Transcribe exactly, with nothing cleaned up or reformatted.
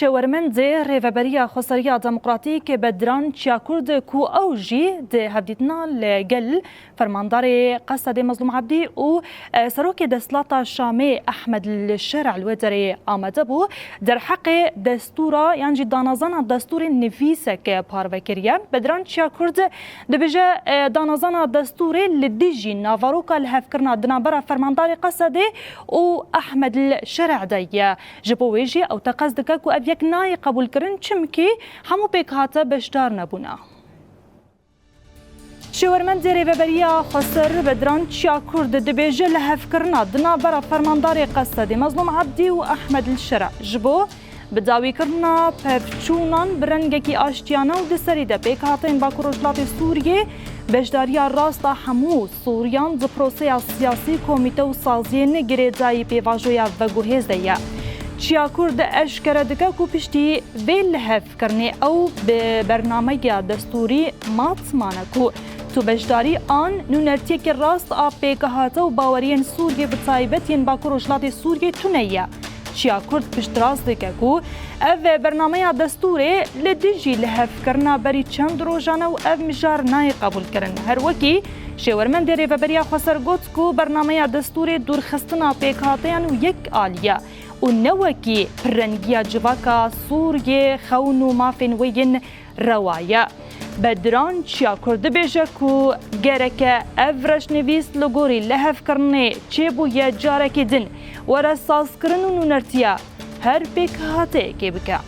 Şêwermendê Rêveberiya Xweseriya Demokratîk Bedran Çiyakurd ku ew jî di hevdîtina li gel Fermandarê Qesedê Mezlûm Ebdî û, e, Serokê Desthilata Şamê Ehmed Li Şer'a li wê derê amade bû, derheqê destûra yan jî danezana destûrê nivîsek parve kiriye. Bedran Çiyakurd dibêje, e, danezana destûrê li dijî naveroka lihevkirina di navbera Fermandarê Qesedê û Ehmed Li Şer'a de ye. Ji bo wê jî ew teqez dike ku ev yek nayê qebûlkirin, çimkî hemû pêkhate beşdar nebûne. Şêwermendê Rêveberiya Xweser Bedran Çiyakurd dibêje lihevkirina di navbera Fermandarê Qesedê Mezlûm Ebdî û Ehmed Li Şer'a ji bo bidawîkirina pevçûnan bi rengekî aştiyane û di serî de pêkhateyên Bakur Rojhilatê Sûriyê beşdariya rast a hemû Sûriyan di proseya siyasî, komîte û saziyên girêdayî pêvajoya veguhêz de ye. Çiyakurd eşkere dike ku piştî vê lihevkirinê ew bi bernameya destûrî mat mane ku tu beşdarî an nûnertiyekî rast a pêkhate û baweriyên Sûriyê bi taybet yên Bakur Rojhilatê Sûriyê tune ye. Çiyakurd piştrast dike ku ev bernameya destûrê li dijî lihevkirina berî çend rojan e û ev mijar nayê qebûlkirin. Her wekî Şêwermendê Rêveberiya Xweser got ku bernameya destûrê dûrxistina pêkhateyan û yek alî ye û ne wekî pirrengiya civaka Sûriyê, xewn û mafên wê yên rewa ye. Bedran Çiyakur dibêje ku gereke ev reşnivîs li gorî lihevkirinê çêbûye carekê din were sazkirin û nûnertiya her pêkhateyekê bike.